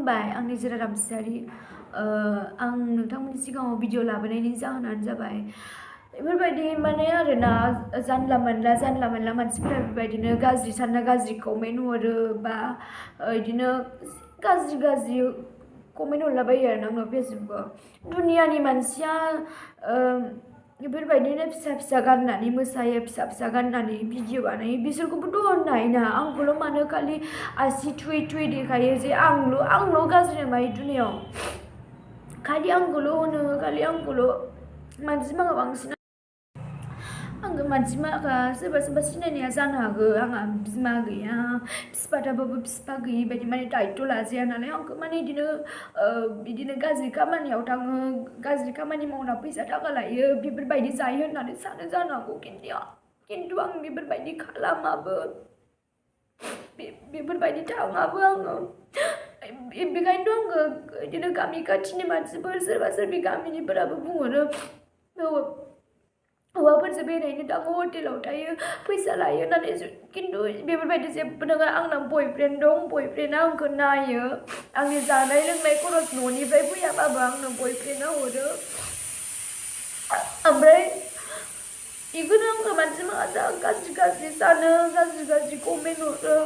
खुलुमबाय आं निजिरा रामसियारि आं नोंथांमोननि सिगाङाव भिडिअ लाबोनायनि जाहोनानो जाबाय बेफोरबायदि माने आरोना जानला मोनला मानसिफोरा बेबायदिनो गाज्रि सानना गाज्रि कमेन्ट हरो बा बिदिनो गाज्रि कमेन्ट हरलाबायो आरो ना आंनाव फेसबुकआव दुनियानि मानसिया बेफोरबायदिनो फिसा गाननानै मोसायो फिसा गाननानै भिडिअ बानायो बिसोरखौबोथ' होननो हायोना आंखौल' मानो खालि आसि थुयै देखायो जे आंल' गाज्रि नामा बे दुनियाव खालि आंखौल' होनो खालि आंखौल' मानसि माखा बांसिन आंखौ मानसि माखा सोरबा सिनायनाया जानो हागौ आंहा बिमा गैया बिफा थाबाबो बिफा गैयि बायदि माने दायित्व लाजाया नालाय आंखौ माने बिदिनो गाज्रि खामानियाव थाङो गाज्रि खामानि मावना फैसा थाखा लायो बेफोरबायदि जायो होननानै सानो जानो हागौ खिन्थु आं बेफोरबायदि खालामाबो बेफोरबायदि थाङाबो आङो बेखायनोथ' आंखौ बिदिनो गामि खाथिनि मानसिफोर सोरबा गामिनिफोराबो बुंहरो हौवाफोरजों बेरायनो थाङो हटेलाव थायो फैसा लायो नाथाय खिन्थु बेफोरबायदि जेबो नङा आंना बयफ्रेन्ड दं बयफ्रेन्डआ आंखौ नायो आंनि जानाय लोंनाय खरस न'निफ्राय फैयाबाबो आंनो बयफ्रेन्डआ हरो ओमफ्राय बेखौनो आंखौ मानसि माखा गाज्रि सानो गाज्रि कमेन्ट हरो